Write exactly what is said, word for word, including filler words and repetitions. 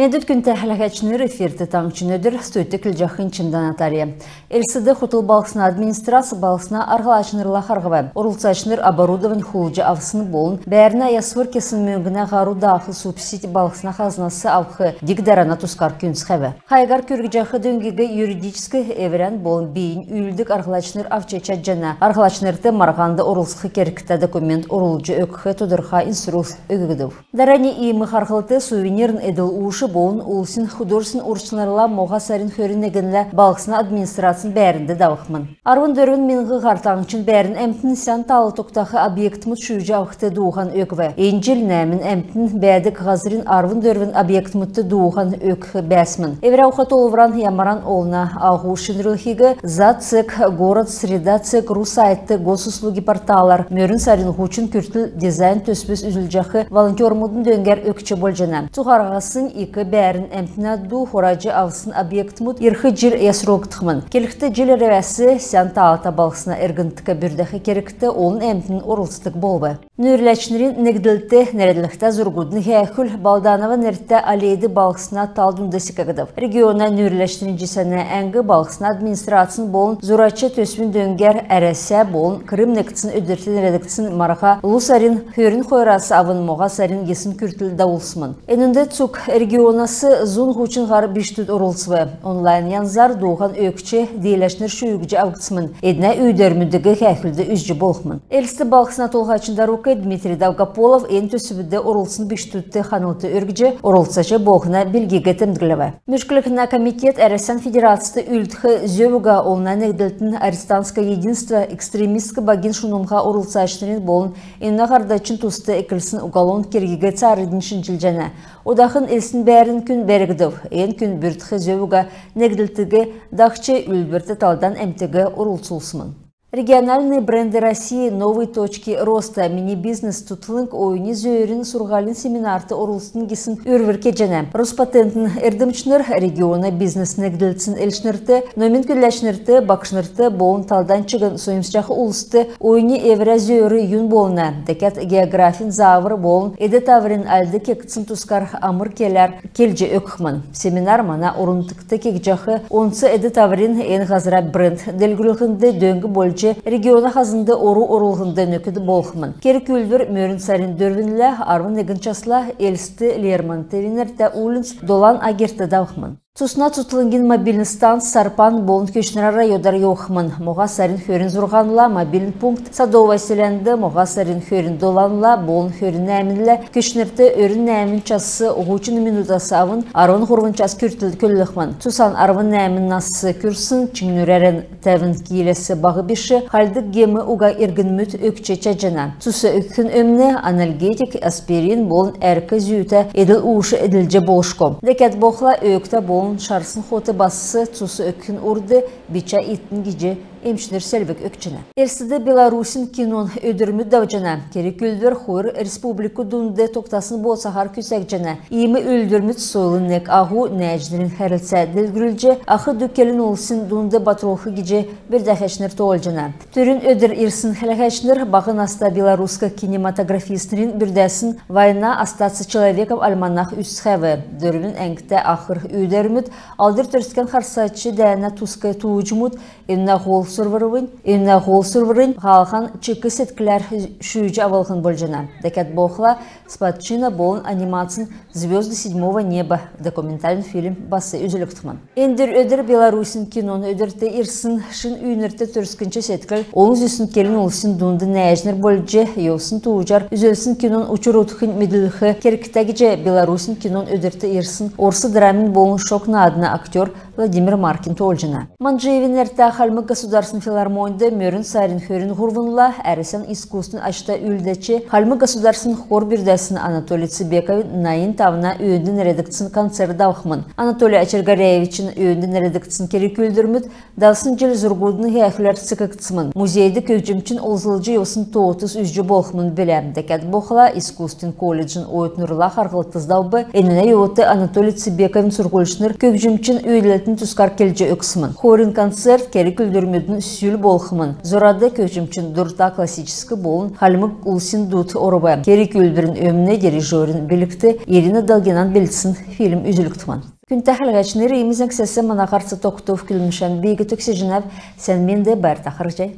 Эндүт, күндтә хәләһәчнр, эфирт «Таңһчин өдр», студьд келҗәхнь Чимдә Наталья. Элстд хотл балһсна администрац балһсна арһлачнрла харһв. Орлцачнр оборудовань хулдҗ авсн болн бәәрнә ясвр кесн мөңгнә һару даах субсидь балһсна хазнас авх диг-дарана тускар күүндцхәв. Хайгар күргҗәх дөңгиг юридическ, эврән болн бийиннь үүлддг арһлачнр авч чадҗана. Арһлачнрт марһанд орлцх кергтә документ орулҗ өгх тодрха инструкц өггдв. Дарани иим харһлт сувенирн эдл-уш болн улсин художественн урчнрла моһа сарин хөрн негнлә балһсна администрацин бәәрнд давхмн. Арвн дөрвн миңһн һар таңһчин бәәрн әмтн сән таал тогтах объектмуд шүүҗ авхд дууһан өгв. Эн җил нәәмн әмтн бәәдг һазрин арвн дөрвн объектмудт дууһан өгх бәәсмн. Эврә ухат олвран ямаран олна аһу шинрүлхиг «За цег», «Город среда цег ру» сайтд, «Госуслуги» порталар мөрн сарин һучн күртл дизайн төсвс үзүлҗәх волонтермудын дөңгәр өгч болҗана. Цуһараһаснь ик бәәрн әмтнә ду хураҗ авсн объектмуд ирх җил ясрулгдхмн. Келхд, җил ирвәс сән таалта балһсна эргндк бүрдәх кергт олн әмтн орлцдг болв. Нүүрләчнрин негдлт нерәдлһтә зургудын һәәхүл Балданова нертә аллейд балһсна тал дунд секгдв. Региона нүүрләчнрин җисәнә әңг балһсна администрацин болн зурач төсвин дөңгәр Әрәсә болн Крым негдсн өдрт нерәдгдсн марһа лу сарин хөрн хойрас авн моһа сарин йисн күртл давулсмн. Энүнд цуг регионас зун һучн һар бичкдүд орлцв. Онлайн янзар дууһан өгч, дииләчнр шүүҗ авгдсмн. Эднә үүдәврмүдиг һәәхүлд үзҗ болхмн. Элст балһсна толһачин дарук Дмитрий Долгополов эн төсвд орлцсн бичкдүдт ханлт өргҗ, орлцаҗ болхна билгиг темдглв. Мөшклһнә комитет Әрәсән Федерацд үүлдх зөв уга олна негдлтин «Арестантское единство» экстремистск багин шунмһа орлцачнрин болн энүнә һардачин туст эклсн уголовн кергиг цааранднь шинҗлҗәнә. Одахн Элстин бәәрн күн бәргдв. Эн күн бүрдх зөв уга негдлтиг дахҗ, үүлдврт талдан әмтиг орлцулсмн. «Региональные бренды России. Новые точки роста. Мини-бизнес» цутхлң оюни зөөрин сурһулин семинарт орлцтн гисн үрвр кеҗәнә. Роспатентин эрдмчнр региона бизнес негдлтин элчнрт, номин көдләчнрт, багшнрт болн талдан чигн соньмсҗах улст оюни эврә зөөр юн болна, дәкәд географин заавр болн эд-таврин альд кегдсн тускар амр келәр келҗ өгхмн. Семинар мана орн-нутгт кегдҗәх онц эд-таврин, эн һазра бренд делгрүллһнд дөң болҗ, региона хазнд ору оруллһнд нөкд болхмн. Керг-үүлдвр мөрн сарин дөрвнлә арвн негн часла Элст, Лермонтовин нертә уульнц, долан агерт давхмн. Цусна цутхлңгин мобильн станц Сарпан болн Көтчнрә районар йовхмн. Моһа сарин хөрн зурһанла мобильн пункт Садовое селәнд, моһа сарин хөрн доланла болн хөрн нәәмнлә Көтчнрт өрүн нәәмн час һучн минутас авн арвн һурвн час күртл көдлхмн. Цусан арвн нәәмн нас күрсн, чиңнүрәрн тәвн киләс баһ биш, хальдг гем уга иргнмүд өгч чадҗана. Цус өгхин өмн анальгетик, аспирин болн әрк зүүтә эдл-уш эдлҗ болшго. Дәкәд болхла, өөгтә болн шарсн хот бас цус өгхин урд бичә итн гиҗ эмчнр селвг өгчәнә. Элстд Беларусин кинон өдрмүд давҗана. Керг-үүлдвр хойр республик дунд тогтасн бооцаһар күцәгдҗәнә. Иим үүлдврмүд сойлын нег аһу, нәәҗнрин хәрлцә делгрүлҗ, ах-дү келн улсин дунд батрулх гиҗ бүрдәһәчнр тоолҗана. Түрүн өдр ирсн хәләһәчнр баһ наста белоруск кинематографистнрин бүрдәсн «Война остаться человеком» альманах үзцхәв. Дөрвн әңгтә ахр үүдәврмүд: Алдр Төрскән харсач дәәнә туск тууҗмуд, энүнә һол сурврнь, энүнә һол сурврнь хаалһан чик седкләр шүүҗ авлһн болҗана. Дәкәд болхла, «Спадщина» болн анимацин «Звёзды седьмого неба» документальн фильм бас үзүлгдхмн. Эндр өдр Беларусин кинон өдрт ирсн шин үйнрт төрскнч седкл олн зүсн келн улсин дунд нәәҗнр болҗ йовсн тууҗар үзүлсн кинон учр-утхнь медүлх кергтә гиҗ Беларусин кинон өдрт ирсн Орс драмин болн шог наадна актер Владимир Маркин тоолҗана. Манджиевин нертә Хальмг государственн филармоньд мөрн сарин хөрн һурвнла Әрәсән искусствин ачта үүлдәч, Хальмг государственн хор бүрдәсн Анатолий Цебековин найн тавна өөнд нерәдгдсн концерт давхмн. Анатолий Очир-Гаряевичин өөнд нерәдгдсн керг-үүлдврмүд давсн җил зургудын һәәхүләр секгдсмн. Музейд көгҗмчин олзлҗ йовсн тоотс үзҗ болхмн билә. Дәкәд болхла, искусствин колледжин оютнрла харһлт давв. Энүнә йовудт Анатолий Цебековин сурһульчнр көгҗмчин үүдәлтин тускар келҗ өгсмн. Хорин концерт, керг-үүлдврмүд сүл болхмн. Зурад көгҗмчин дурта классическ болн хальмг улсин дуд орв. Керг-үүлдврин өмн дирижерин билгт Ирина Долгинан белдсн фильм үзүлгдхмн. Күндтә хәләһәчнр, иим зәңгсәс мана һарц тогтв. Көдлмшән би төгсәҗәнәв. Сән менд, байрта харһий.